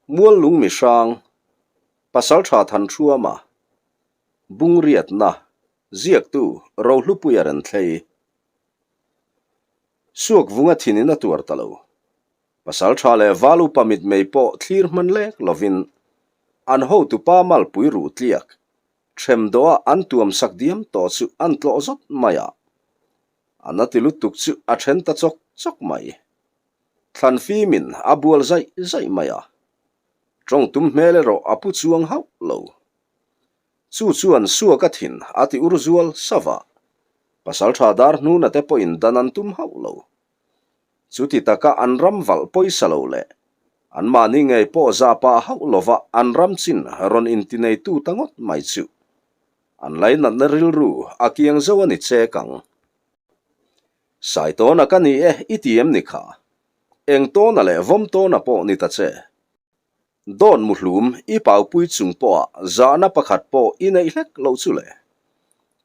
Muallung mi hrang, Pasaltha Thanhruama, Bungriatna, Ziaktu Rohlupuia Renthlei. Suakvunga thinin a tuar ta lo. Pasaltha leh val upa mitmei pawh thlir hman lek lovin an hotupa malpui ruh tliak ṭhem dawha an tuam sak diam tawh chu an tlawh zawt mai a. A na ti lutuk chu a ṭhen ta chawk chawk mai. Thlan fimin a bual zaih zaih mai a. Ṭawng tum hmel erawh a pu chuang hauh lo. Chu chuan suak a thin a ti ur zual sava. Pasalṭha dar hnuna te pawhin dan an tum hauh lo. Chuti taka an ram valh pawisa lo leh anmahni ngei pawh zah pah hauh lova an ram chin rawn intineitu ta ngawt mai chu an lainatna rilru a kiang zo a ni chek ang. Saitawna ka ni e i ti em ni kha? Eng tawna leh vawm tawna pawh ni ta che. Dawn muhlum i paupui chung pawha zahna pakhat pawh i neih hlek loh chu le?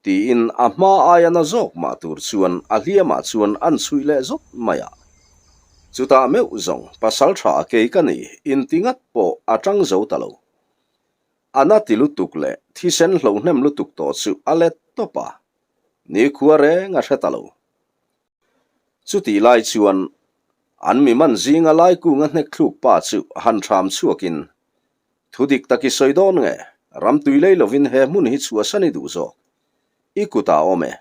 Tiin a hma aia na zawk mah tur chuan a hliamah chuan an chhuih leh zawt mai a. Chutah meuh zawng pasal tha kei ka ni inti ngat pawh a tang zo ta lo. A na ti lutuk leh thisen hlohnem lutuk tawh chu a let tawp a, nikhua reng a hre ta lo. Chutih lai chuan an mi man zinga laikunga hnek thluk pa chu han hram chhuakin, Thu dik tak i sawi dawn nge? Ram tui lei lovin he hmun hi chhuahsan i duh zawk. I kutah awm e.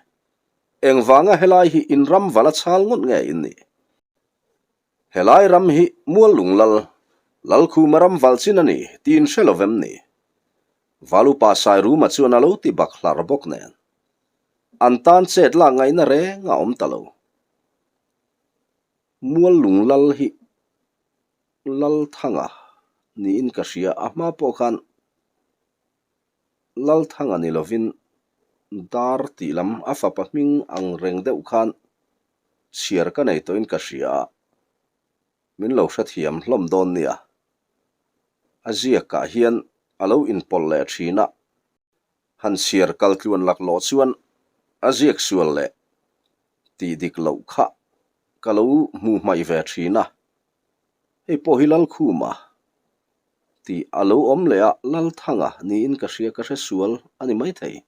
Engvanga helai hi in ram vala chhal ngawt nge in nih? Helai ram hi Muallung Lal, Lalkhuma ram val chin a ni tiin hre lovem ni? Valupa Sairuma chuan a lo ti bak hlar bawk nen. An tan chet lak ngaihna reng a awm ta lo. Muallung Lal hi Lalthanga niin ka hria, a hma pawh khan Lalthanga ni lovin Dar tih lam a fapa hming ang reng deuh khan chhiar ka nei tawhin ka hria a, min lo hrethiam hlawm dawn nia. A ziakah hian a lo inpawlh leh thin a, han chhiar kal tluan laklawh chuan a ziak sual leh tih dik loh kha ka lo hmuh hmaih ve thin a, hei pawh hi Lalkhuma tih a lo awm leh a, Lalthanga niin ka hria ka hre sual a ni maithei.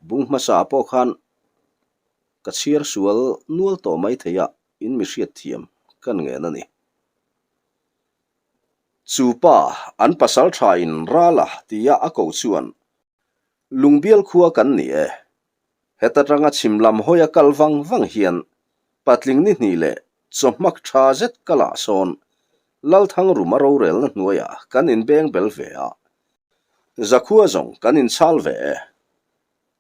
Bung hmasa ah pawh khan Ka chhiar sual nual tawh mai thei a, in mi hriat thiam kan ngen a ni. Chu pa, an pasal tha in Rala tia a ko chuan, Lungbial khua kan ni e. Heta tanga chhim lam hawi a kal vang vang hian patling ni hnih leh chawhmak tha zet ka lah sawn Lalthangruma rorelna hnuaiah kan inbeng bel ve a, Zakhua zawng kan inchhal ve e.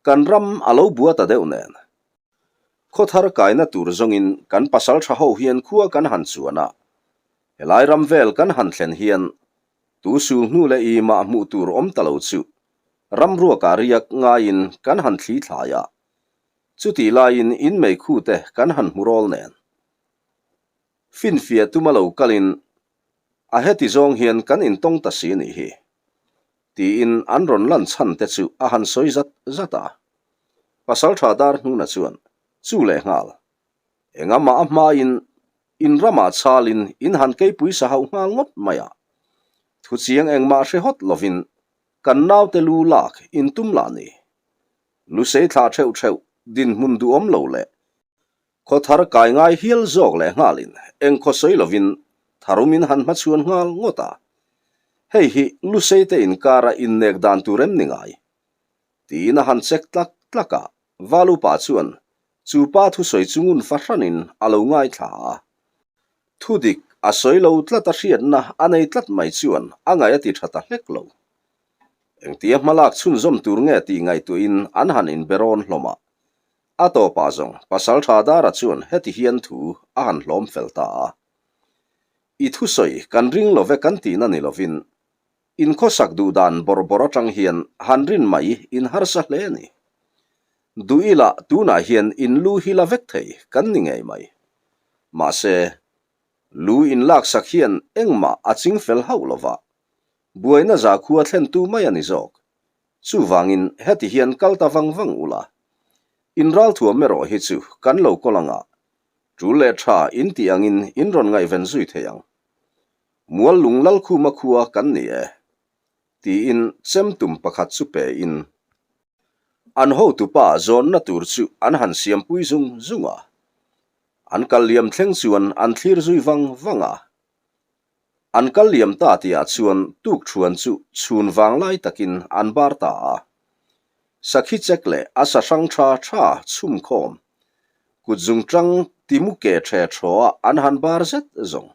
Kan ram a lo bua ta deuh nen. Khaw thar kaina tur zawngin kan pasal tha ho hian khua kan han chuan a, helai ram vel kan han thlen hian tu sul hnu leh i mah hmuh tur awm ta lo chu ram ruakah riak ngaiin kan han thli thlai a, chutih laiin in meikhu te kan han hmu rawl nen. Finfiah tuma lo kalin a heti zawng hian kan intawng ta si nih hi. Tiin an rawn lan chhan te chu a han sawi zat zat a. Pasalṭha dar hnuna chuan chu leh nghal. Engamah a hmain in ramah chhalin in han keipui sa hauh nghal ngawt mai a. Thuchiang engmah hre hawt lovin kan naute lu lak in tum lah ni. Lusei thlah theuh theuh dinhmun duhawm lo leh Khaw thar kai ngai hial zawk leh nghalin eng khaw sawi lovin tharumin han hmachhuan nghal ngawt a. Hei hi Lusei te inkara innek dan tur em ni ngai? Tiin a han check tlak tlak a, Valupa chuan chu pa thusawi chu ngun fahranin a lo ngaithla a. Thudik a sawi lo tlat a hriatna a nei tlat mai chuan a ngaih a ti tha ta hlek lo. Engtia hmalak chhunzawm tur nge tih ngaihtuahin an han inberawn hlawm a. A tawpah zawng Pasal Tha Dara chuan heti hian thu a han hlawm fel ta a. I thusawi kan ring lo ve kan tihna ni lovin, in khawsak duh dan bawrh bawrh atang hian han rin mai in harsa hle a ni. Duh ila tunah hian in lu hi la vek thei kan ni ngei mai. Mahse, lu in laksak hian engmah a ching fel hauh lova, buaina zakhua thlentu mai a ni zawk. Chuvangin heti hian kal ta vang vang ula, in ralthuam erawh hi chu kan lo kawl anga, tul leh tha in tih angin in rawn ngaihven zui thei ang. Muallung Lalkhuma khua kan ni e, tiin chemtum pakhat chu pe in an hotupa zawnna tur chu an han siampui zung zung a. An kal liam thleng chuan an thlir zui vang vang a. An kal liam ta tihah chuan tukṭhuan chu chhun vang lai takin an bar ta a. Sakhi chek leh a sa hrang tha tha chhum khawm, kut zung tang timu ke ṭhe ṭhaw a an han bar zet zawng.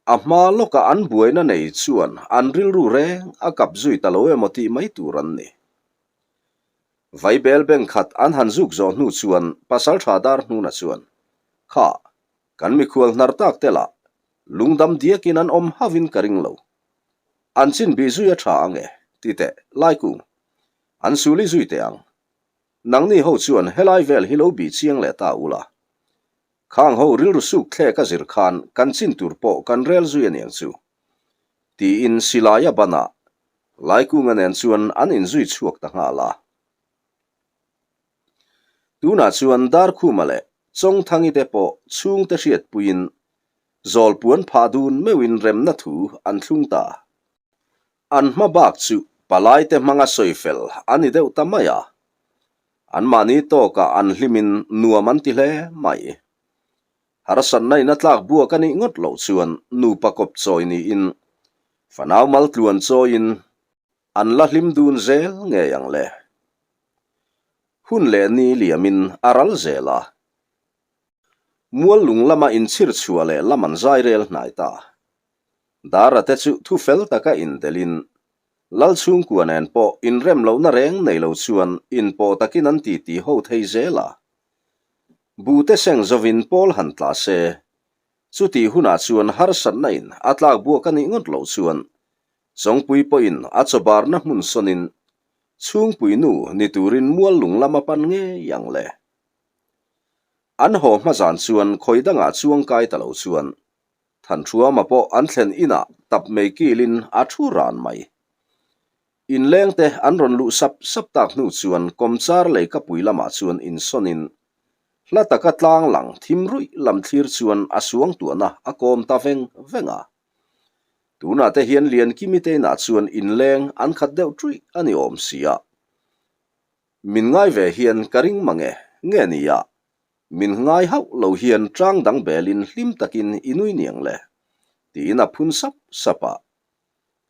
A hma lawka an buaina nei chuan an rilru reng a kap zui ta lo emaw tih mai tur an ni. Vaibel beng khat an han zuk zawh hnu chuan Pasalṭha Darhnuna chuan, Kha, kan mikhual hnar tak te lah lungdam diakin an awm hauhin ka ring lo. An chin bih zui a ṭha ang e, ti teh, Laikung. An suli zui teh ang. Nangni ho chuan helai vel hi lo bih chiang leh ta ula. Khang ho rilru suk thlek a zir khan kan chin tur pawh kan rel zui aniang chu. Tiin silai a ban a, Laikunga nen chuan an inzui chhuak ta nghal a. Tunah chuan Darkhuma leh Chawngthangi te pawh chhungte hriatpuiin Zawlpuan phah dun meuhin remna thu an thlung ta. An hma bak chu palaite hmanga sawi fel a ni deuh ta mai a. Anmahni tawkah an hlimin nuam an ti hle mai. Harsatna in a tlak buak a nih ngawt loh chuan nupa kawp chawi niin fanau mal tluan chawiin an la hlim dun zel ngei ang le. Hun leh ni liamin a ral zel a. Mual lung lama inchhir chhuah leh lam an zai rel hnai ta. Dara te chu thu fel taka indelin Lal chhungkua nen pawh inrem lohna reng nei lo chuan inpawh takin an titi ho thei zel a. Buhte seng zovin pawl han tla se, chutih hunah chuan harsatna in a tlak buak a nih ngawt loh chuan Chawngpui pawhin a chawbarna hmun sawnin chhungpui nu ni turin mual lung lam a pan ngei ang le. An haw hma zan chuan khawi dangah chuang kai ta lo chuan Thanṭhuama pawh an thlen inah tap mei kilin a thu ran mai. Inlengte an rawn luh sap sap tak hnu chuan kawmchar lei kapui lamah chuan insawnin hla taka tlang lang thim ruih lam thlir chuan a suangtuahna a kawm ta veng veng a. Tunah te hian Liankimi te inah chuan inleng an khat deuh ṭuih a ni awm si a. Min ngai ve hian ka ring mang e, nge nia? Min ngai hauh lo hian ṭang dang belin hlim takin i nui niang le, tiin a phun sap sap a.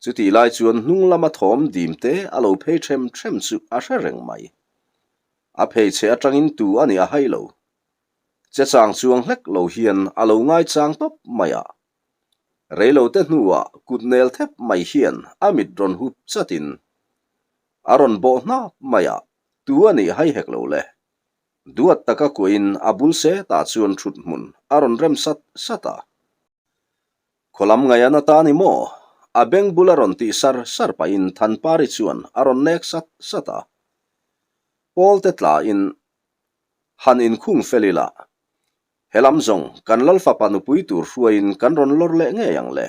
Chutih lai chuan hnung lama thawm dim te a lo phei ṭhem ṭhem chu a hre reng mai. A phei chhe aṭangin tu a nih a hai lo. Che chang chuang hlek lo hian a lo ngai chang tawp mai a. Reilote hnuah kut nel thep mai hian a mit rawn hup chatin a rawn bawh hnap mai a, tu a nih hai hek lo le. Duat taka kuahin a bul setah chuan thut hmun a rawn rem sat sat a. Khawlam ngaih an ata ni maw? A beng bul a rawn tih sar sar pahin Thanpari chuan a rawn nek sat sat a. Pawlte tlain han inkhung fel ila, helam zawng kan Lalfapa nupui tur hruaiin kan rawn lawr leh ngei ang le,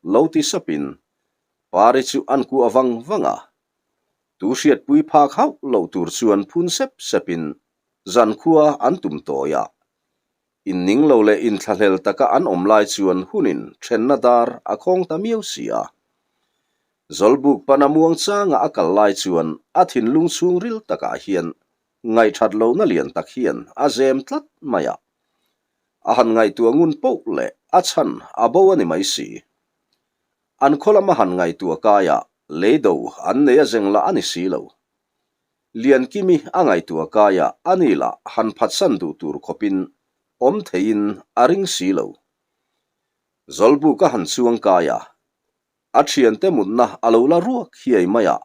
lo ti sapin Pari chu an kuah vang vang a. Tu hriatpui phak hauh loh tur chuan phun sep sepin zankhua an tum tawi a. Inning lo leh inthlahlel taka an awm lai chuan hunin thenna dar a khawng ta miau si a. Zawlbuk pana muang changa a kal lai chuan a thinlung chhungril takah hian ngaihthat lohna lian tak hian a zem tlat mai a. A han ngaihtuah ngun poh leh a chhan a bo a ni mai si. An khaw lama han ngaihtuah kaiah leido an nei a zeng lah a ni si lo. Liankimi a ngaihtuah kaiah a ni lah han phatsan duh tur khawpin awm theiin a ring si lo. Zawlbuk a han chuang kai a, a thiante mutna a lo la ruak hiai mai a,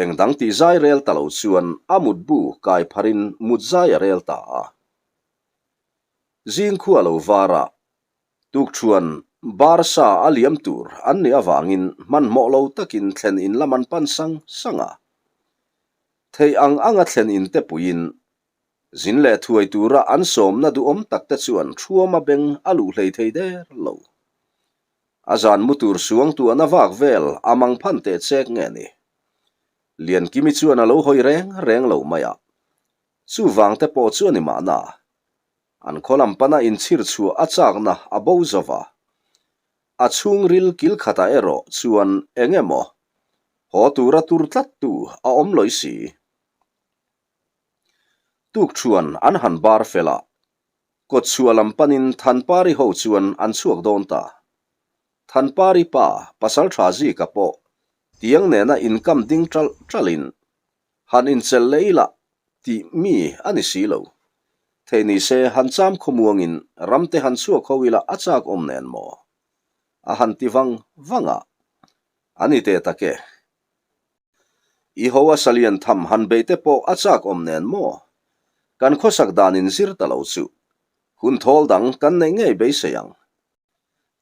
eng dang tih zai rel ta lo chuan a mutbu kai pharin mut zai a rel ta a. Zingkhua lo var a, Tukṭhuan Barca a liam tur an nih avangin hmanhmawh lo takin thlen in lam an pan sang sang a. Theih ang anga thlen in te puiin zin leh thuai tura an sawmna duhawm tak te chuan Ṭhuama beng a luh hlei thei der lo. A zan mu tur suangtuahna vak vel a mang phan teh chek nge ni? Liankimi chuan a lo hawi reng reng lo mai a. Chuvang te pawh chu a ni mahna. An khaw lam pana inchhir chhuah a chakna a bo zo va. A chhungril kil khatah erawh chuan eng emaw haw tura tur tlattu a awm lawi si. Tukṭhuan an han bar fel a, kawtchhuah lam panin Thanpari ho chuan an chhuak dawn ta. Thanpari pa Pasalṭha Zika pawh tiang nena inkam ding ṭalh ṭalhin han inchelh leh ila tih mi a ni si lo. Theih ni se han cham khawmuangin ramte han chhuak ho ila a chak awm nen maw? A han ti vang vang a, a ni teh tak e. I ho a salian tham han beih te pawh a chak awm nen maw? Kan khawsak dan in zir ta lo chu hun thawl dang kan neih ngei beisei ang.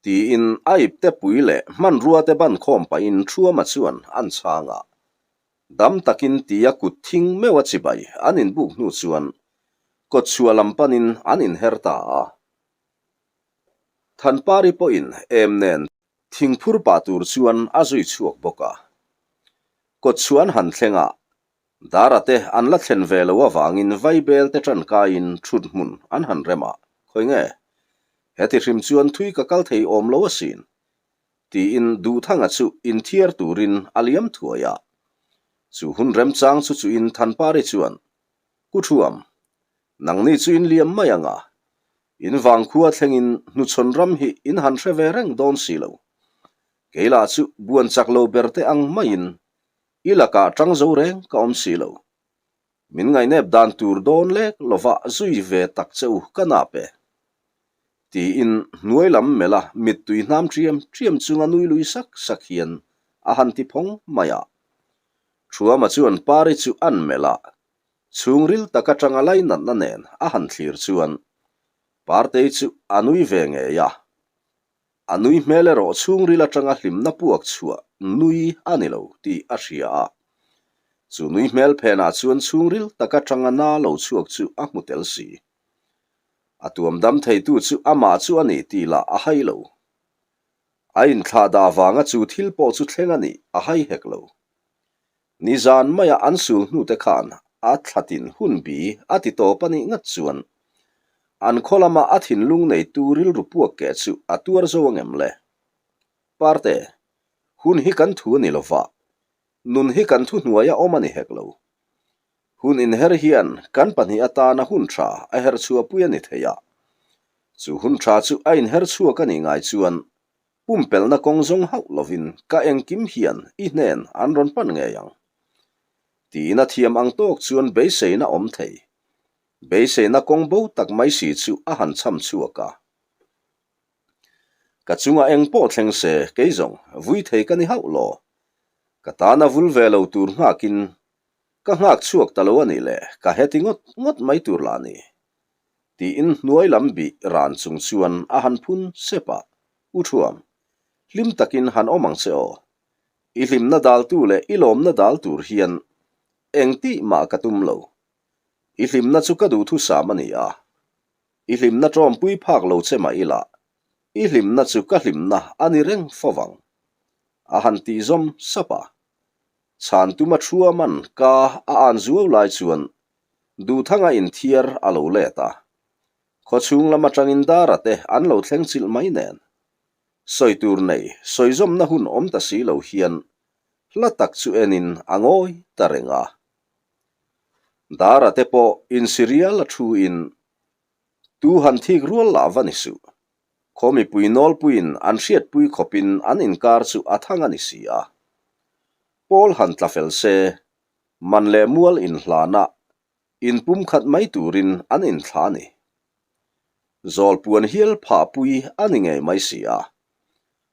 Tiin a ipte pui leh hmanrua te ban khawm pahin Thuama chuan an chhang a. Dam takin tia kut thing meuh a chibai an inbuk hnu chuan kawtchhuah lam panin an inher ta a. Thanpari pawhin em nen thingphur pah tur chuan a zui chhuak bawk a. Kawtchhuah an han thleng a, Dara te an la thlen ve lo avangin Vaibel te ṭankaiin ṭhut hmun an han rem a, Khawi nge? Heti hrim chuan thui ka kal thei awm lo asin, tiin Duhthanga chu inthiar turin a liam thuai a. Chu hun remchang chu chuin Thanpari chuan, Ku Thuam, nangni chu in liam mai ang a, in vangkhua thlengin hnuchhawn ram hi in han hre ve reng dawn si lo. Kei lah chu buan chak lo ber te ang maiin I lakah ṭang zo reng ka awm si lo. Min ngaihnep dan tur dawn lek lova zui ve tak che u ka nap e. Tiin hnuai lam melh a mittui hnam ṭiam ṭiam chunga nui lui sak sak hian a han ti phawng mai a. Thuama chuan Pari chu an melh a, chhungril tak aṭanga lainatna nen a han thlir chuan Partei chu a nui ve ngei a. A nui hmel erawh chhungril atanga hlimna puak chhuah nui a ni lo tih a hria a. Chu nui hmel phenah chuan chhungril tak atanga na lo chhuak chu a hmu tel si. A tuam dam theitu chu amah chu a ni tih lah a hai lo. A inthlah dah vanga chu thil pawh chu thleng a nih a hai hek lo. Nizan maia an sul hnute khan a thlatin hun bi a ti tawp a nih ngat chuan an khaw lama a thinlung neitu rilru puak keh chu a tuar zo angem le? Parte, hun hi kan thu a ni lova, nun hi kan thuhnuaia awm a ni hek lo. Hun inher hian kan pahnih atana hun tha a her chhuahpui a ni thei a, chu hun tha chu a inher chhuak a nih ngai chuan Pumpelhna kawng zawng hauh lovin ka engkim hian i hnen an rawn pan ngei ang. Tiin a thiam ang tawk chuan beiseina awm thei. Beiseina kawng bo tak mai si chu a han cham chhuak a. Ka chungah eng pawh thleng se kei zawng vui thei ka ni hauh law. Ka tana vul ve lo tur nghakin ka nghak chhuak ta lo a nih le ka heti ngawt ngawt mai tur lah ni. Tiin hnuai lam bih ran chung chuan a han phun sep a, U Thuam, hlim takin han awm ang che aw. I hlimna daltu leh i lawmna dal tur hian eng tih mah ka tum lo. I hlimna chu ka duhthusam a ni a. I hlimna ṭawmpui phak lo che mah ila, i hlimna chu ka hlimna a ni reng fo vang. A han tih zawm sap a. Chhan tuma Thuaman ka a an zuau lai chuan Duhthanga inthiar a lo let a. Khawchhung lam atangin Dara te an lo thleng chilh mai nen. Sawi tur nei, sawi zawmna hun awm ta si lo hian hla tak chu enin a ngawi ta reng a. Dara te pawh insirial a thu in tu han thik rual lah va ni suh. Khaw mipui nawlpuiin an hriatpui khawpin an inkar chu a thang a ni si a. Pawl han tla fel se, Man leh mual inhlana inpumkhat mai turin an inthla a ni. Zawlpuan hial phahpui a ni ngei mai si a.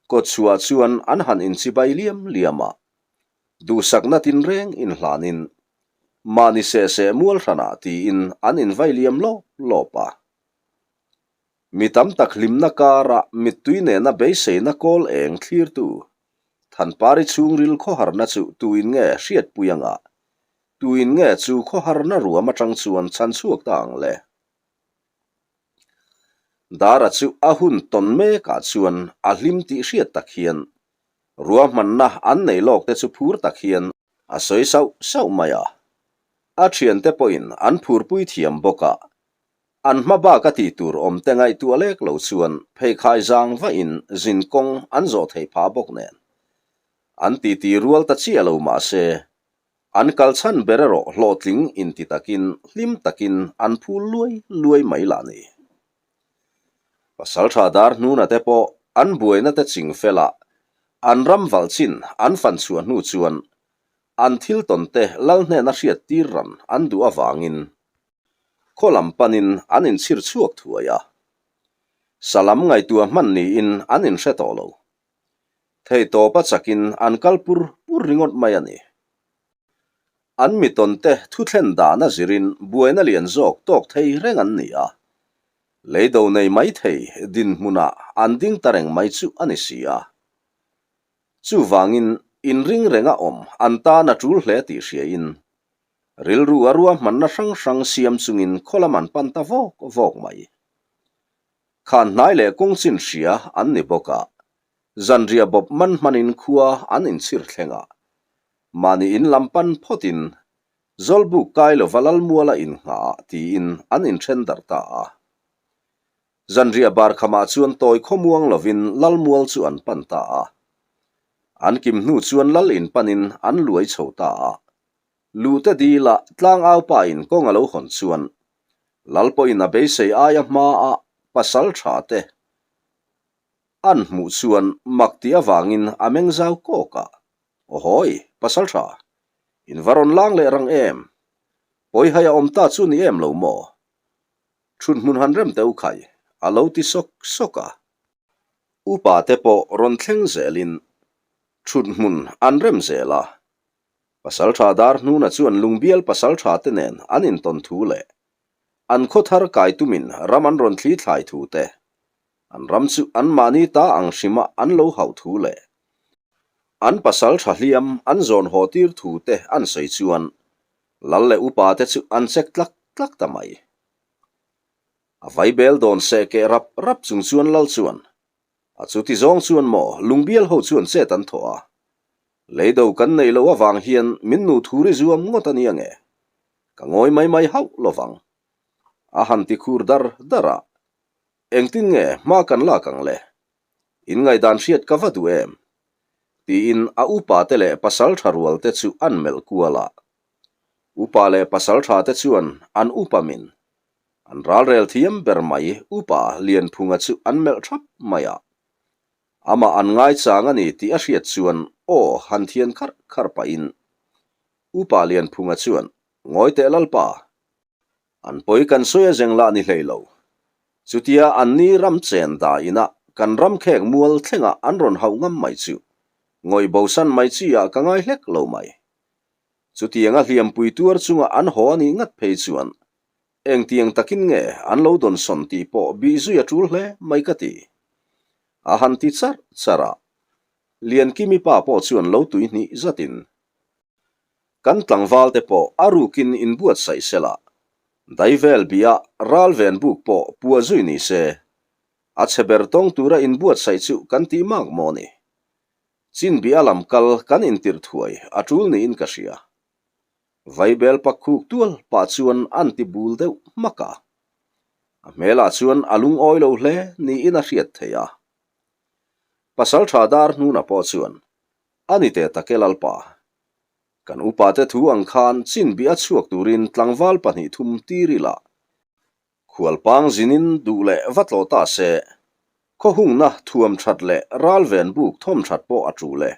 Kawtchhuah chuan an han inchibai liam liam a, duhsakna tinreng inhlanin mahni seh seh mual hranah tiin an invai liam lawp lawp a. Mi tam tak hlimna kara mittui nena beiseina kawl eng thlirtu Thanpari chhungril khawharna chu tuin nge hriatpui anga, tuin nge chu khawharna ruam atang chuan chhan chhuak ta ang le? Dara chu a hun tawn mekah chuan a hlim tih hriat tak hian ruahmanna an nei lawk te chu phur tak hian a sawi sauh sauh mai a. A thiante pawhin an phurpui thiam bawk a. An hma bak a tih tur awm te ngaihtuah lek lo chuan pheikhai zang vahin zin kawng an zawh theih phah bawk nen. An titi rual ta chiah lo mah se, an kal chhan ber erawh hlawhtling inti takin hlim takin an phul luai luai mai lah ni. Pasaltha dar hnuna te pawh an buaina te ching felah an ram valh chin an fan chhuah hnu chuan an thil tawn te lal hnena hriat tir ran an duh avangin khaw lam panin an inchhir chhuak thuai a. Salam ngaihtuah hman niin an inhre tawh lo. Theihtawpa chakin an kal pur pur ringawt mai a ni. An mi tawnte thuthlen dana zirin buaina lian zawk tawk thei reng an ni a. Leido nei mai thei dinhmunah an ding ta reng mai chu a ni si a. Chuvangin inring renga awm an tan a tul hle tih hriain Rilru a ruahmanna hrang hrang siam chungin khaw lam an pan ta vawk vawk mai. Khan hnai leh kawng chin hria an ni bawk a, zanriah bawp man hmanin khua an inchhir thleng a. Mahni in lam pan phawtin Zawlbuk kai lova Lalmuala innghah ah tiin an inthen darh ta a. Zanriah bar khamah chuan tawi khawmuang lovin Lalmual chu an pan ta a. An kim hnu chuan Lal in panin an luai chho ta a. Lute dila tlangau pa in kawng a lo hawn chuan Lal pawhin a beisei aia hmaa pasal tha te an hmuh chuan mak tih avangin a meng zau kawk a, Awhawi, pasal tha, in va rawn lang leh rang em? Pawihai a awm ta chu ni em lo maw? Thut hmun han rem teuh khai, a lo ti sawk sawk a. Upa te pawh rawn thleng zelin thut hmun an rem zel a. Pasaltha Darhnuna chuan Lungbial pasaltha te nen an intawn thu leh an khaw thar kai tumin ram an rawn thli thlai thu te, an ram chu anmahni ta ang hrima an lo hauh thu leh an pasaltha hliam an zawn haw tir thu te an sawi chuan Lal leh upa te chu an chek tlak tlak ta mai. A vaibel dawn seh keh rap rap chung chuan Lal chuan A chuti zawng chuan maw Lungbial ho chuan chet an thawh a. Leido kan neih loh avang hian min nu thu ri zuam ngawt a nia nge? Ka ngawi mai mai hauh lovang. A han ti khur dar dar a. Engtin nge hma kan lak ang le? In ngaihdan hriat ka va duh em? Tiin a upa te leh pasal tha rual te chu an melh kual a. Upa leh pasal tha te chuan an upa min An ralrel thiam ber mai Upa Lianphunga chu an melh thap mai a. Amah an ngaichang a ni tih a hriat chuan aw han thian kharh kharh pahin Upa Lianphunga chuan, Ngawi teh Lalpa! An pawi kan sawi a zeng lah ni hlei lo. Chutia an ni ram chen da inah kan ram khek mual thlengah an rawn hauh ngam mai chu ngawih bosan mai chi ah ka ngai hlek lo mai. Chutianga hliampui tuar chunga an haw a nih ngat phei chuan Engtiang takin nge an lo dawnsawn tih pawh bih zui a tul hle mai ka ti. A han ti charh charh a, Liankimi pa pawh chuan lo tui hnih zatin kan tlangval te pawh a rukin inbuatsaih sela, daivel bihah ral ven buk pawh pua zui ni se, a chhe ber tawng tura inbuatsaih chu kan tih mak maw ni? Chin bih a lam kal kan intirh thuai a tul niin ka hria. Vaibel pak khuk tual pah chuan an ti bul deuh hmak a. A hmelah chuan a lungawi lo hle niin a hriat theih a. Pasaltha dar hnuna pawh chuan, A ni teh tak e Lalpa. Kan upate thu ang khan chin bih a chhuak turin tlangval 2 thum tir ila. Khualpang zinin duh leh va tlawh ta se, khawhungna thuam that leh ral ven buk thawm that pawh a tul e.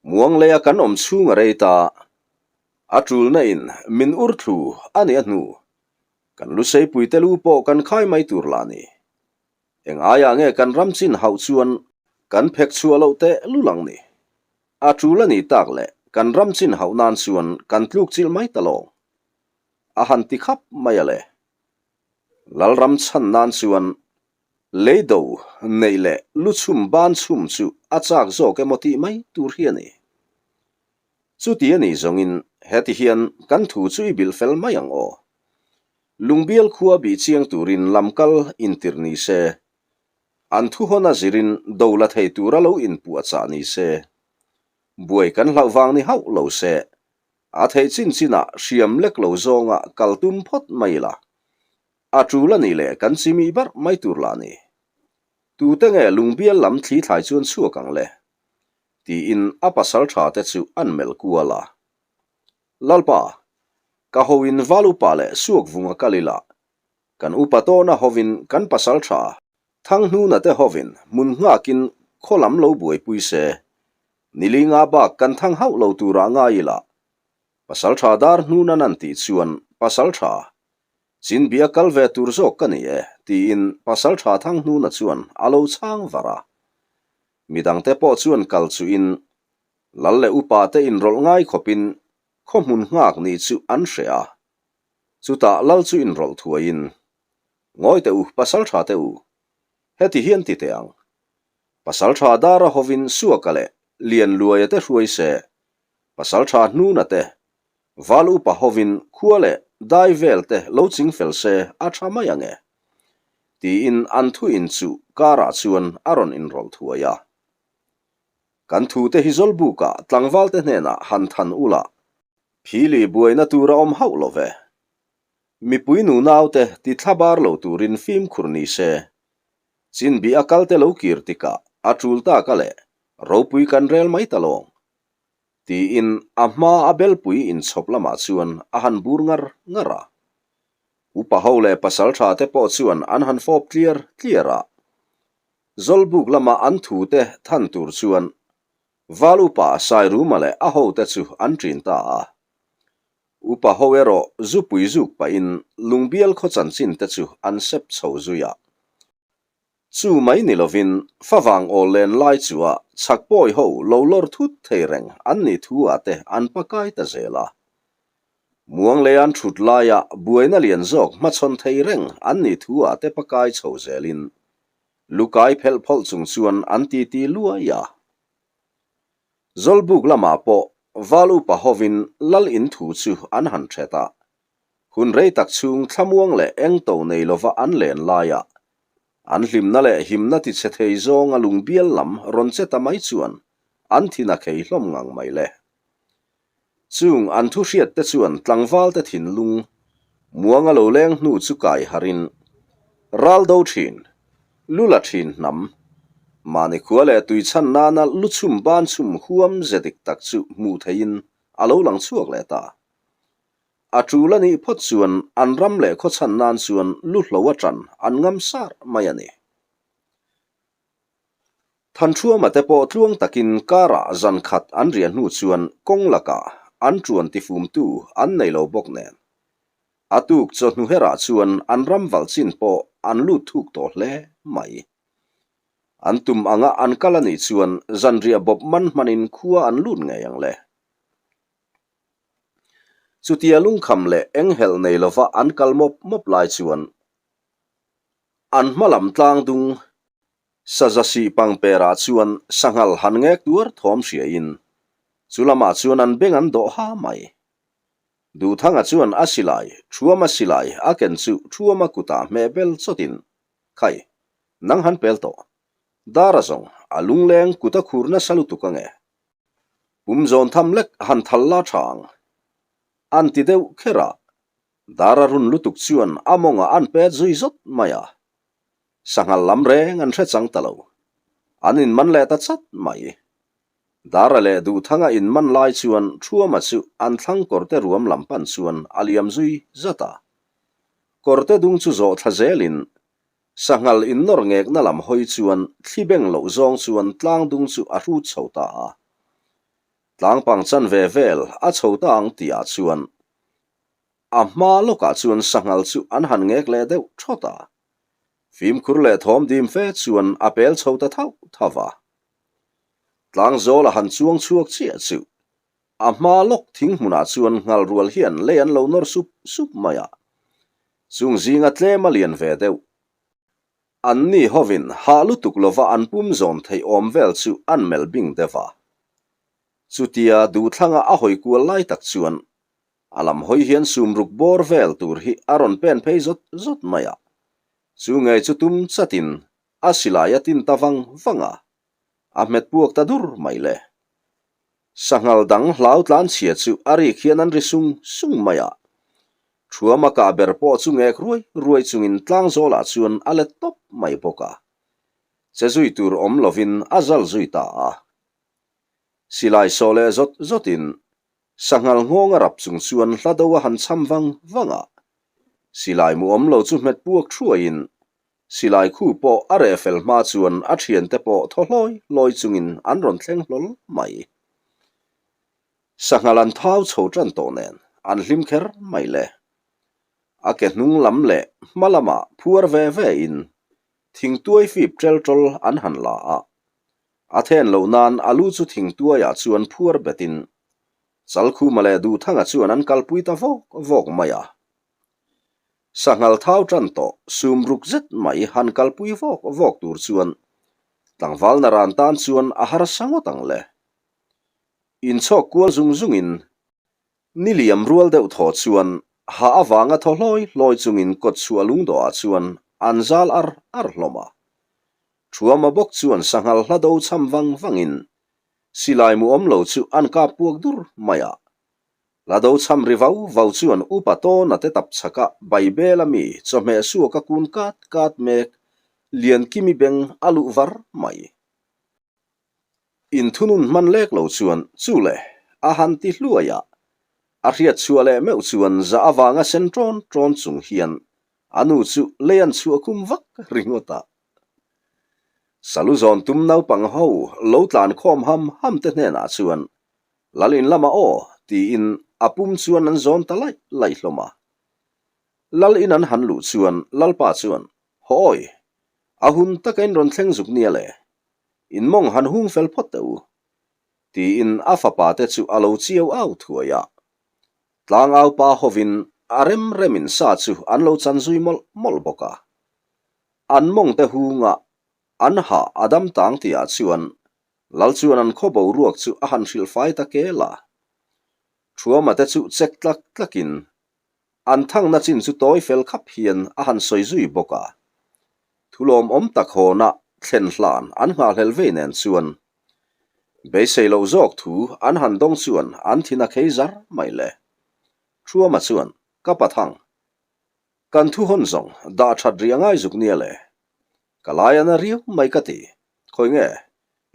Muang leia kan awm chhung a rei ta, a tulna in min ur thlu a nih a hnu, kan luseipui te lu pawh kan khai mai tur lah ni. Eng aiah nge kan ram chin hauh chuan kan phek chhuah loh teh lul ang ni. A tul a nih tak leh kan ram chin hauh nan chuan kan tluk chilh mai ta lawng. A han ti khap mai a le. Lalram chhan nan chuan leido neih leh lu chhum ban chhum chu a chak zawk emaw tih mai tur hi a ni. Chuti a nih zawngin heti hian kan thu chu i bilh fel mai ang aw. Lungbial khua bih chiang turin lamkal intirh ni se, an thuhawn a zirin do la thei tura lo inpuahchah ni se, buai kan hlauh vang ni hauh lo se, A theih chin chinah hriam lek lo zawnga kal tum phawt mai ila. A tul a nih leh kan chimi barh mai tur lah ni. Tute nge lungbial lam thli thlai chuan chhuak ang le? Tiin a pasal tha te chu an melh kual a. Lalpa, ka hoin val upa leh suak vunga kal ila, kan upa tawna hovin kan pasal tha Thanghnuna te hovin hmun nghakin khaw lam lo buaipui se, nilinga bak kan thang hauh lo turah ngai ila, pasal tha dar hnunan an tih chuan pasal tha Chinbia kal ve tur zawk ka ni e, tiin Pasalṭha Thanghnuna chuan a lo chhang var a. Midangte pawh chuan kal chuhin Lal leh upa te inrawlh ngai khawpin khaw hmun nghak nih chu an hre a. Chutah Lal chu inrawlh thuaiin, Ngawi teh u, Pasalṭha te u, heti hian ti teh ang. Pasalṭha Dara hovin Suaka leh Lianluaia te hruai se, Pasalṭha Hnuna te Val upa hovin khua leh dai vel te lo ching fel se a tha mai ang e, tiin an thu in chu karah chuan a rawn inrawlh thuai a. Kan thu te hi Zawlbukah tlangval te hnenah han than ula, phili buaina tur a awm hauh lo ve. Mipui nunau te ti thla bar lo turin fimkhur ni se, chinbih a kal te lo kir tikah a tul tak a leh ropui kan rel mai ta lawng. Tiin a hma a belpui inchhawp lamah chuan a han bur ngar ngar a. Upa ho leh pasal tha te pawh chuan an han fawp tliar tliar a. Zawlbuk lama an thu te than tur chuan Val upa Sairuma leh a hote chu an ṭin ta a. Upa ho erawh zupui zuk pahin lungbial khaw chanchin te chu an sep chho zui a. Chu mai ni lovin favang awl len lai chua chhak pawi ho lo lawr thut thei reng an nih thu ah te an pakai ta zel a. Muang lei an thut laia buaina lian zawk hmachhawn thei reng an nih thu ah te pakai chho zelin lukai phelh phawlh chung chuan an titi luai a. Zawlbuk lamah pawh val upa hovin lal in thu chu an han thet a. Hun rei tak chhung thlamuang leh eng to nei lova an len laia an hlimna leh himna ti chhe thei zawnga lungbial lam rawn che ta mai chuan an thin a khei hlawm ngang mai le. Chung an thu hriat te chuan tlangval te thinlung muanga lo leng hnu chu kai harin ral do thin, lu la thin hnam, mahni khua leh tui chhan nana lu chhum ban chhum huam ze dik tak chu hmuh theihin a lo lang chhuak leh ta. A tul a nih phawt chuan an ram leh khaw chhan nan chuan lu hlo a tan an ngam sar mai a ni. Thanṭhuama te pawh tluang takin karah zan khat an riah hnu chuan kawng lakah an ṭuan tifumtu an nei lo bawk nen. A tuk chawhnu herah chuan an ram valh chin pawh an lut thuk tawh hle mai. An tum anga an kal a nih chuan zanriah bawp man hmanin khua an lut ngei ang le. Chutia lungkham leh enghelh nei lova an kal mawp mawp lai chuan an hma lam tlang dung saza sih pangperah chuan sanghal han ngek tuar thawm hriain chu lamah chuan an beng an dawh ha mai. Duhthanga chuan a silai, Thuama silai a ken chu Thuama kutah hmeh bel chawtin, Khai, nang han pel tawh. Dara zawng, a lungleng kut a khur nasa lutuk ange. Pum zawn tham lek han thal la tha ang. An ti deuh kher a, dar a run lutuk chuan a mawngah an pet zui zawt mai a. Sanghal lam reng an hre chang ta lo. An inman leh ta chat mai. Dara leh Duhthanga inman lai chuan Thuama chu an thlang kawrte ruam lam pan chuan a liam zui zat a. Kawrte dung chu zawh thla zelin Sanghal innawr ngekna lam hawi chuan thli beng loh zawng chuan tlang dung chu a hrut chho ta a. Tlang pang chan ve vel a chho ta ang tihah chuan a hma lawkah chuan sanghal chu an han ngek leh deuh thawt a. Fimkhur leh thawm dim fe chuan a pel chho ta thauh thauh va. Tlang zawl a han chuang chhuak chiah chu A hma lawk thing hmunah chuan nghal rual hian lei an lo nawr sup sup mai a, chung zinga tlem a lian ve deuh. Anni hovin hah lutuk lova an pum zawn theih awm vel chu an melh bing deuh a. Chutia duhthlanga a hawi kual lai tak chuan a lam hawi hian sumruk bawr vel tur hi a rawn pen phei zawt zawt mai a, chu ngei chu tum chatin a silai a tin ta vang vang a. A hmet puak ta dur mai le. Sanghal dang hlau tlan chhia chu a rik hian an ri sung sung mai a. Thuama kah ber pawh chu ngek ruai ruai chungin tlangzawlah chuan a let tawp mai bawk a. Che zui tur awm lovin a zal zui ta a. Silai sawh leh zawt zawtin sanghal nghawng a rap chung chuan hla do a han cham vang vang a. Silai mu awm lo chu hmet puak thuaiin silai khu pawh a reh fel hma chuan a thiante pawh thaw hlawi hlawi chungin an rawn thleng hlawl mai. Sanghal an thau chho tan tawh nen an hlim kher mai le. A ke hnung lam leh hma lamah phuar ve ve in thingtuai fip ṭel ṭawl an han la a. A then loh nan a lu chu thingtuaiah chuan phuar betin Chalkhuma leh Duhthanga chuan an kalpui ta vawk vawk mai a. Sanghal thau tan tawh sum ruk zet mai han kalpui vawk vawk tur chuan tlangval naran tan chuan a harsa ngawt ang le. Inchhawk kual zung zungin ni liam rual deuh thaw chuan ha avanga thaw hlawi hlawi chungin kawt chhuah lungdawhah chuan an zal ar ar hlawm a. Thuama bawk chuan sanghal hla do cham vang vangin silai mu awm lo chu an kap puak dur mai a. Hla do cham ri vau vau chuan upa tawna te tap chhaka Baibel a mi chawhmeh suaka kun kat kat mek Liankimi beng a luh var mai. Inthunun hman lek lo chuan chu le a han ti hluai a, a hriat chhuah leh meuh chuan za avanga sen ṭawn ṭawn chung hian a nu chu lei an chhuah khum vak ringawt a. Salu zawn tum naupang ho lo tlan khawm ham ham te hnenah chuan Lal in lamah aw tiin a pum chuan an zawn ta laih laih hlawm a. Lal in an han luh chuan Lalpa chuan, Haw awi, a hun taka in rawn thleng zuk nia le. In mawng han hung fel phawt teh u, tiin a fapa te chu a lo chiau au thuai a. Tlangau pa hovin a rem remin sa chu an lo chan zui mawlh mawlh bawk a. An mawng te hunga an hah a dam tang tihah chuan Lal chuan an khaw boruak chu a han hrilh fai ta kel a. Thuama te chu chek tlak tlakin An thangna chin chu tawi fel khap hian a han sawi zui bawk a. Thulawmawm tak hawnah thlen hlan an nghahhlel vei nen chuan beisei loh zawk thu an han dawng chuan an thin a khei zar mai le. Thuama chuan, Ka pathang, kan thu hawn zawng dah that rih a ngai zuk nia le. Ka lai a na riau mai ka ti. Khawi nge,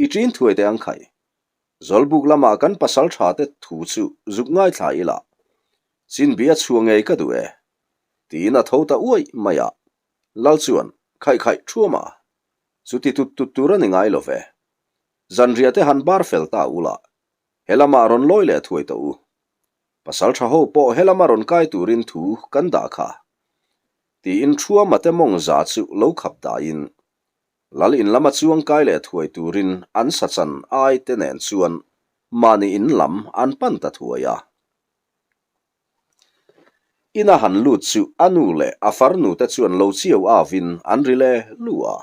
i ṭin thuai teh ang khai. Zawlbuk lamah kan pasal tha te thu chu zuk ngaithla ila, Chinbi a chhuah ngei ka duh e, tiin a tho ta uaih mai a. Lal chuan, Khaih khaih thuam a, chuti tut tut tur a ni ngai lo ve. Zanriah te han bar fel ta ula, he lamah rawn lawi leh thuai tawh u. Pasal tha ho pawh he lama rawn kai turin thu kan dah kha, tiin thuama te mawng za chu lo khap dahin Lal in lama chuang kai leh thuai turin an sachan ai te nen chuan mahni in lam an pan ta thuai a. Ina han lut chu a nu leh a farnu te chuan lo chiau avin an ri le lu a.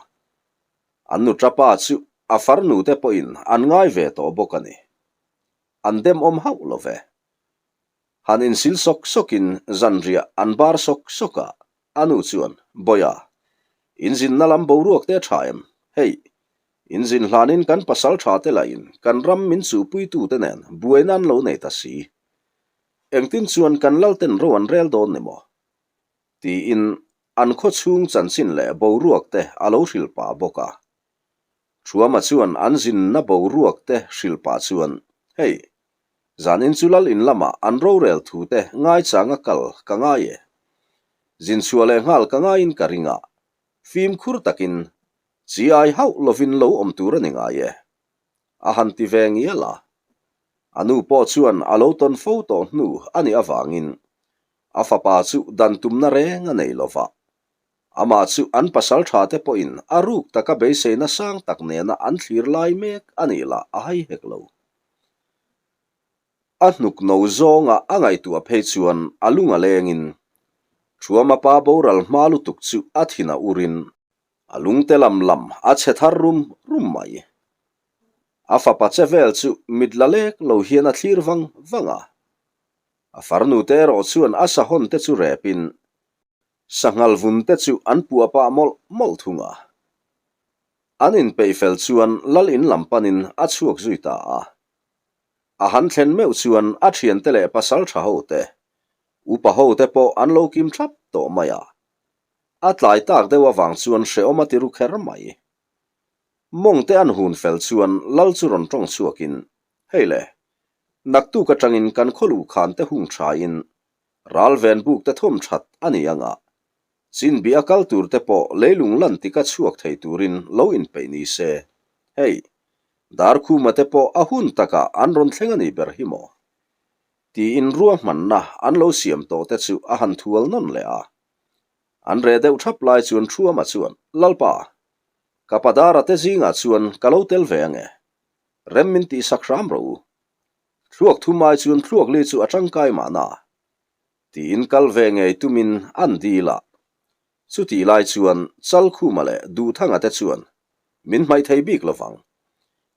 An nu tapa chu a farnu te pawhin an ngai ve tawh bawk a ni. An demawm hauh lo ve. Han insil sawk sawkin zanriah an bar sawk sawk a, a nu chuan, Bawia, inzinna lam boruak te a tha em? Hei, inzin hlanin kan pasal tha te lahin kan ram min chuhpuitute nen buaina an lo nei ta si. Engtin chuan kan lalten ro an rel dawn ni maw? Tiin an khaw chhung chanchin leh boruak te a lo hrilh pah bawk a. Thuama chuan an zinna boruak te hrilh pah chuan, Hei, zanin chu lal in lamah an rorel thu te ngaichanga kal ka ngai e. Zin chhuah leh nghal ka ngaiin ka ring a, fimkhur takin chi ai hauh lovin lo awm tur a ni ngai e. A han ti ve ngial a. A nu pawh chuan a lo tawn fo tawh hnu a nih avangin a fapa chu dan tumna reng a nei lova. Amah chu an pasal tha te pawhin a ruk taka beiseina sang tak nena an thlir lai mek a nih lah a hai hek lo. A hnuk no zawnga a ngaihtuah phei chuan a lung a lengin Thuama pa boral hma lutuk chu a thin a urin a lungte lam lam a chhe thar rum rum mai. A fapa che vel chu mit la lek lo hian a thlir vang vang a. A farnu te erawh chuan a sahawn te chu repin Sanghal vun te chu an puah pah mawlh mawlh thung a. An inpeih fel chuan lal in lam panin a chhuak zui ta a. A han thlen meuh chuan a thiante leh pasal tha ho te. Upa ho te pawh an lo kim thlap tawh mai a. A tlai tak deuh avang chuan hrehawm a ti ru kher mai. Mawng te an hun fel chuan lal chu rawn tawng chhuakin, Hei le, naktuk atangin kan khaw luhkhan te hung thain ral ven buk te thawm that a ni anga, chinbih a kal tur te pawh leilung lan tika chhuak thei turin lo inpeih ni se. Hei, Darkhuma te pawh a hun takah an rawn thleng a nih ber hi maw? Tiin ruahmanna an lo siam tawh te chu a han thual nawn leh a. An reh deuh thap lai chuan Thuama chuan, Lalpa, ka Padara te zingah chuan ka lo tel ve ange. Rem min tihsak hram rawh u. Thluak thum ai chuan thluak li chu a tangkai mahna. Tiin kal ve ngei tumin an dil a. Chutih lai chuan Chalkhuma leh Duhthanga te chuan min hmaih thei bik lovang.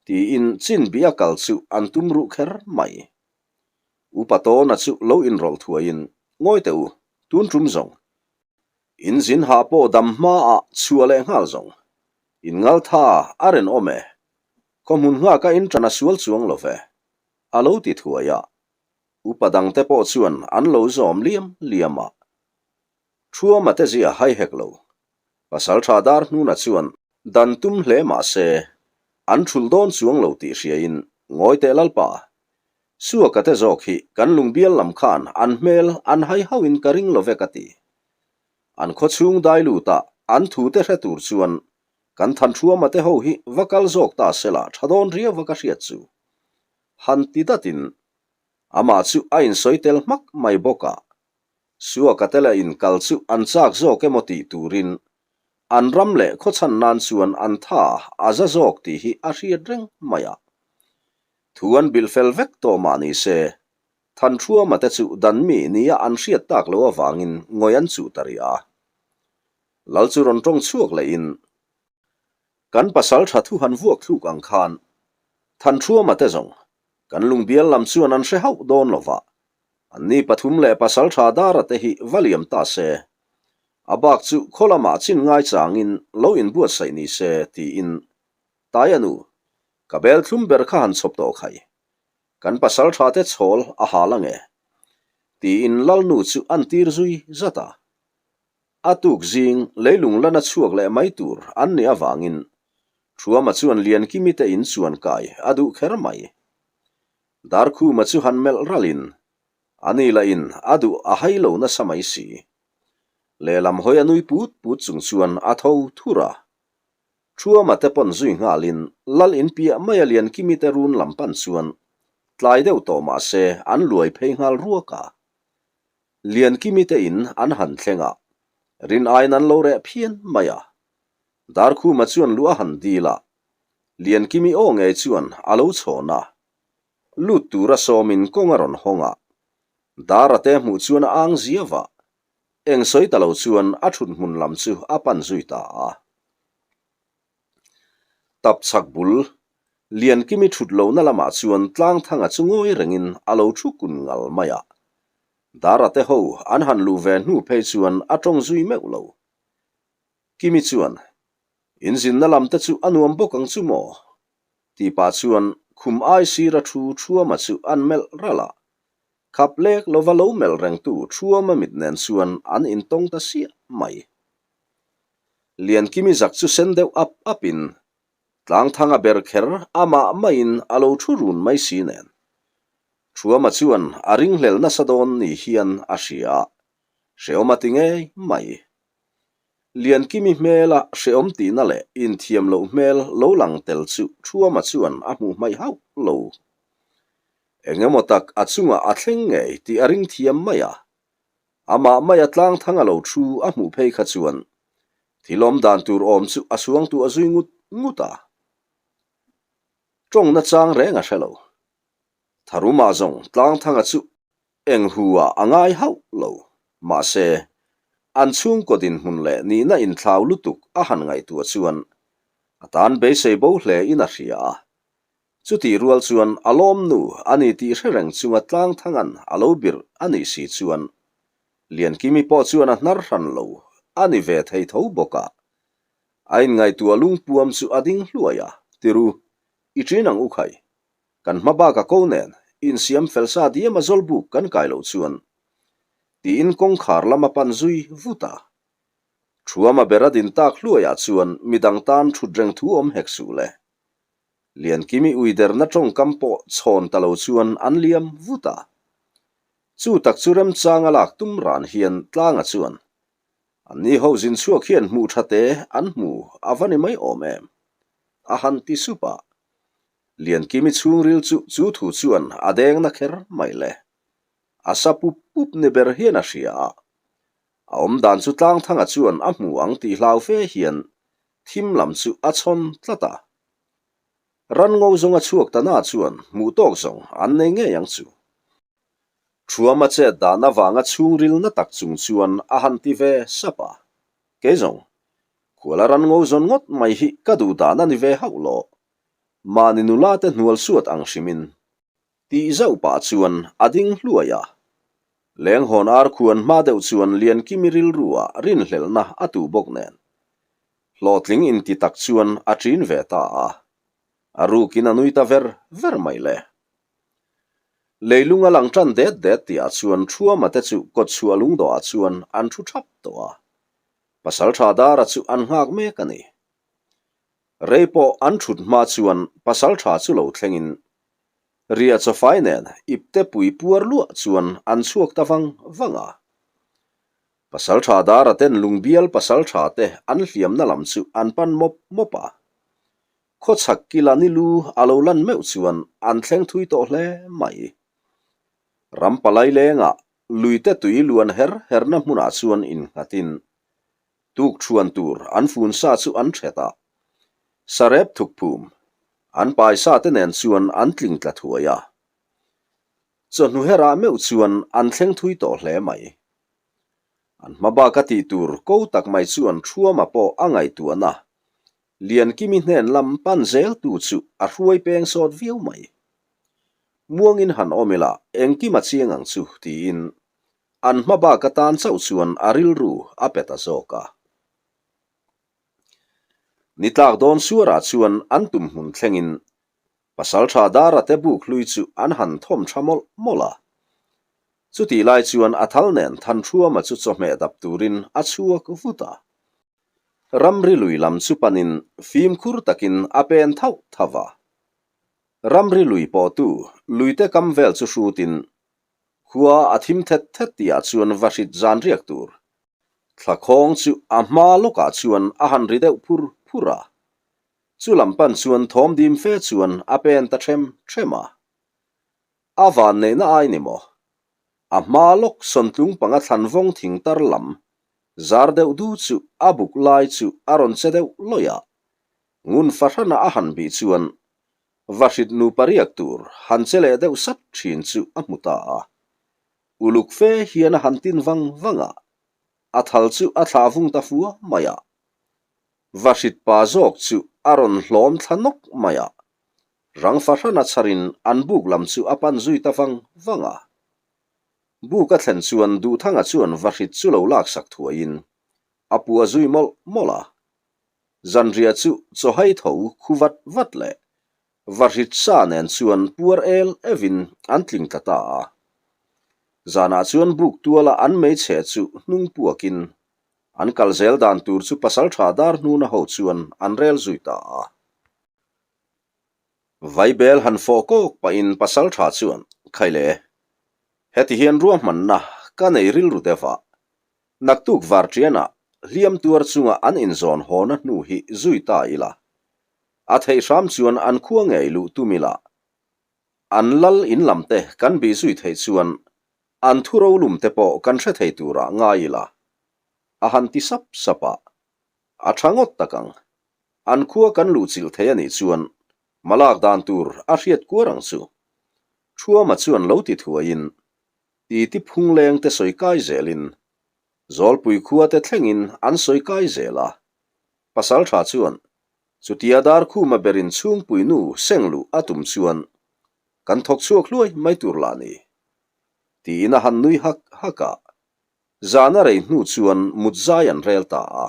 Tiin Chinbia kal chu an tum ruh kher mai. Upa Tawna chu lo inrawlh thuaiin, Ngawi teh u, tun tum zawng. In zin hah pawh dam hmaah chhuah leh nghal zawng. In ngal tha a rinawm e. Khaw hmun nghaka in ṭan a sual chuang lo ve, a lo ti thuai a. Upa dangte pawh chuan an lo zawm liam liam a. Thuama te zia hai hek lo. Pasalṭha dar hnuna chuan dan tum hle mah se, an ṭhulh dawn chuang lo tih hriain ngawi teh Lalpa, Suaka te zawk hi kan lungbial lam khan an hmel an hai hauhin ka ring lo ve ka ti. An khawchhung dai luta an thu te hre tur chuan kan Thanṭhuama te ho hi va kal zawk ta sela ṭha dawn riau va ka hriat chu. Han ti datin amah chu a insawi tel hmak mai bawk a. Suaka te leh inkal chu an chak zawk emaw tih turin an ram leh khawchhan nan chuan an tha a za zawk tih hi a hriat reng mai a. Thu an bilh fel vek tawh mah ni se, Thanṭhuama te chu dan mi nia an hriat tak loh avangin ngawi an chuh ta rih a. Lal chu rawn tawng chhuak lehin, Kan pasal tha thu han vuak thluk ang khan Thanṭhuama te zawng kan lungbial lam chuan an hre hauh dawn lo va, Anni pathum leh pasal tha dara te hi va liam ta se, a bak chu khaw lamah chin ngai changin lo inbuatsaih ni se tiin Taia nu, ka bel thlum ber kha han chhawp tawh khai, kan pasal tha te chhawl a hal ange tiin Lalnu chu an tir zui zat a. A tuk zing leilung lana chhuak leh mai tur an nih avangin Thuama chuan Liankimi te in chuan kai a duh kher mai. Darkhuma chu han melh ralin, a ni lahin a duh a hai lo nasa mai si. Lehlam hawi a nui put put chung chuan a tho thur a. Thuama te pawn zui nghalin Lal in piah maia Liankimi te run lam pan chuan tlai deuh tawh mah se an luai phei nghal ruak a. Liankimi te in an han thleng a, rin aiin an lo reh phian mai a. Darkhuma chuan lu a han dil a, Liankimi aw ngei chuan a lo chhawn a. Lut tura sawmin kawng a rawn hawng a. Dara te hmuh chuan a ang zia vah. Eng sawi ta lo chuan a thut hmun lam chu a pan zui ta a. Tap chhak bul, Liankimi thut lohna lamah chuan Tlangthanga chu ngawi rengin a lo thu kun ngal mai a. Dara te ho an han luh ve hnu phei chuan a tawng zui meuh lo. Kimi chuan, Inzinna lam te chu a nuam bawk ang chu maw? Tih pah chuan khum ai sira thu Thuama chu an melh ralh a. Khap lek lova lo melh rengtu Thuama mit nen chuan an intawng ta siah mai. Liankimi zak chu sen deuh ap apin Tlangthanga ber kher amah maiin a lo thu run mai si nen. Thuama chuan a ringhlel nasa dawn ni hian a hria a, hrehawm a ti ngei mai. Liankimi hmela hrehawm tihna leh inthiam loh hmel lo lang tel chu Thuama chuan a hmuh hmaih hauh lo. Eng emaw tak a chungah a thleng ngei tih a ring thiam mai a. Amah maia tlangthang a lo thu a hmuh phei kha chuan thil awm dan tur awm chu a suangtuah zui ngut ngut a. Tawngna chang reng a hre lo. Tharumah zawng tlangthanga chu Eng hu ah a ngai hauh lo. Mahse, an chhungkaw dinhmun leh nihna inthlau lutuk a han ngaihtuah chuan a tan beisei bo hle in a hria a. Chutih rual chuan a lawmnu a ni tih hre reng chunga tlangthangan a lo birh a nih si chuan Liankimi pawh chuan a hnar hran lo a ni ve thei tho bawk a. A inngaihtuah lungpuam chu a ding hluai a, Tiru, i ṭin ang u khai. Kan hma bak a ko nen, insiam fel sa diam a zawlbuk kan kai loh chuan. Tiin kawngkhar lam a pan zui vut a. Thuama ber a din tak hluaiah chuan midang tan thut reng thu awm hek suh le. Liankimi uiderna tawngkam pawh chhawn ta lo chuan an liam vut a. Chu tak chu remchang a lak tum ran hian Tlanga chuan, Anni ho zin chhuak hian hmuh tha te an hmu a va ni mai awm em? a han ti sup a. Liankimi chhungril chu chu thu chuan a deng na kher mai le. A sa pup pup ni ber hian a hria a. A awm dan chu Tlangthanga chuan a hmu ang tih hlau fe hian thim lam chu a chhawn tlat a. Ranngo zawnga chhuak ta na chuan hmuh tawk zawng an nei ngei ang chu. Thuama chet dan avanga chhungril na tak chung chuan a han ti ve sap a. Kei zawng, khuala ranngo zawn ngawt mai hi ka duh dan a ni ve hauh lo. Mahni nula te hnual suat ang hrimin. Tih zauh pah chuan a ding hluai a. Lenghawn ar khuan hma deuh chuan Liankimi rilru ah rinhlelhna a tuh bawk nen. Hlawhtling inti tak chuan a ṭin ve ta a. A rukin a nui ta ver ver mai le. Leilung a lang ṭan det det tihah chuan Thuama te chu kawtchhuah lungdawhah chuan an ṭhu ṭhap tawh a. Pasalṭha Dara chu an nghak mek a ni. Rei pawh an ṭhut hma chuan pasalṭha chu lo thlengin Ria chawfai nen ipte pui puar luah chuan an chhuak ta vang vang a. Pasalṭha Dara ten lungbial pasalṭha te an hliamna lam chu an pan mawp mawp a. Khawchhak kila ni lu a lo lan meuh chuan an thleng thui tawh hle mai. Ram palai lengah luite tui luan her herna hmunah chuan innghatin Tuk thuan tur an fun sa chu an hret a, sarep thuk phum an pai sa te nen chuan an tling tla thuai a. Chawhnu herah meuh chuan an thleng thui tawh hle mai. An hma bak a tih tur ko tak mai chuan Thuama pawh a ngaihtuahna Liankimi hnen lam pan zel tu chu a hruai peng sawt viau mai. Muangin han awm ila engkim a chiang ang chu tiin An hma bak atan chauh chuan a rilru a pe ta zawk a. Ni tlak dawn suarah chuan an tum hmun thlengin Pasaltha Dara te buk hlui chu an han thawm tha mawlh mawlh a. Chutih lai chuan a thal nen Thanhruama chu chawhmeh dap turin a chhuak vut a. Ramri lui lam chu panin fimkhur takin a pen thauh thauh a. Ramri lui pawhtu luite kam vel chu hrutin Khua a thim thet thet tihah chuan va hrit zan riak tur. Thlakhawng chu a hma lawkah chuan a han ri deuh phur phur a. Chu lam pan chuan thawm dim fe chuan a pen ta ṭhem ṭhem a. A van neihna ai ni maw? A hma lawk sawntlung panga thlan vawng thing tar lam zar deuh du chu a buk lai chu a rawn che deuh lawih a. Ngun fahrana a han bih chuan Va hrit nupa riak tur han che leh deuh sat thin chu a hmu ta a. Uluk fe hian a han tin vang vang a, a thal chu a thlah vung ta fua mai a. Va hrit pa zawk chu a rawn hlawm thla nawk mai a, rang fahrana chharin an buk lam chu a pan zui ta vang vang a. Buk a thlen chuan Duhthanga chuan va hrit chu lo laksak thuaiin a pua zui mawlh mawlh a. Zanriah chu chawhai tho khu vat vat leh vahrit sa nen chuan puar el evin an tling tla ta a. Zanah chuan buk tuala an meichhe chu hnung puakin an kal zel dan tur chu pasaltha dar hnuna ho chuan an rel zui ta a. Vaibel han fawh kawk pahin pasaltha chuan, Khaile, heti hian ruahmanna ka nei rilru deuh a, Naktuk varṭianah hliam tuar chunga an inzawn hawna hnu hi zui ta ila. A theih hram chuan an khua ngei luh tum ila. An lal in lam te kan bih zui theih chuan an thu rolum te pawh kan hre thei turah ngai ila. A han ti sap sap a. A tha ngawt tak ang. An khua kan luh chilh thei a nih chuan malak dan tur a hriat kuar ang chu. Thuama chuan lo ti thuaiin Titi phungleng te sawi kai zelin Zawlpui khua te thlengin an sawi kai zel a. Pasaltha chuan chutia Darkhuma berin chhungpui nu seng luh a tum chuan kan thawk chhuak hluai mai tur lah ni. Tiin a han nui hak hak a. Zan a rei hnu chuan mut zai an rel ta a.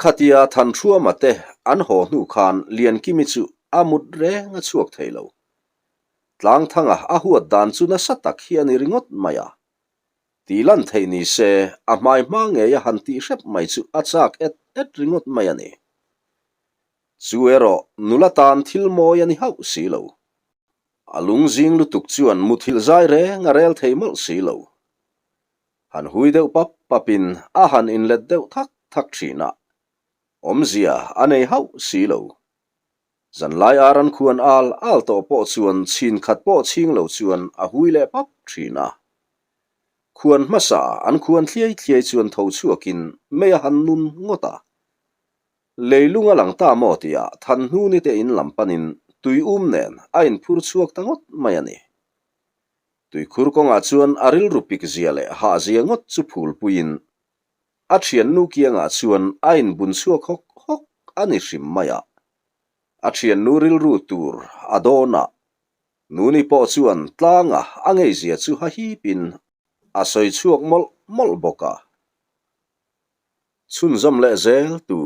Khatia Thanhruama te an haw hnu khan Liankimi chu a mut reng a chhuak thei lo. Tlangthanga a huat dan chu nasa tak hi a ni ringawt mai a. Tih lan theih ni se, a hmai hma ngei a han tih hrep mai chu a chak et et ringawt mai a ni. Chu erawh nula tan thil mawi a ni hauh si lo. A lung zing lutuk chuan muthilh zai reng a rel thei mawlh si lo. Han hui deuh pap papin a han inlet deuh thak thak thin a, awmzia a nei hauh si lo. Zanlai ar an khuan al al tawh pawh chuan chhin khat pawh chhing lo chuan a hui leh pap thin a. Khuan hmasa an khuan thliai thliai chuan tho chhuakin mei a han nun ngawt a. Leilung a lang ta maw tihah Thanhnuni te in lam panin tui um nen a inphur chhuak ta ngawt mai a ni. Tuikhur kawngah chuan a rilru pik zia leh hah zia ngawt chu phulpuiin A thiannu kiangah chuan a inbun chhuak hawk hawk a ni hrim mai a. A thiannu rilru tur a dawn a, Nuni pawh chuan tlanga a ngeizia chu hahipin a sawi chhuak mawlh mawlh bawk a. Chhunzawm leh zel tur.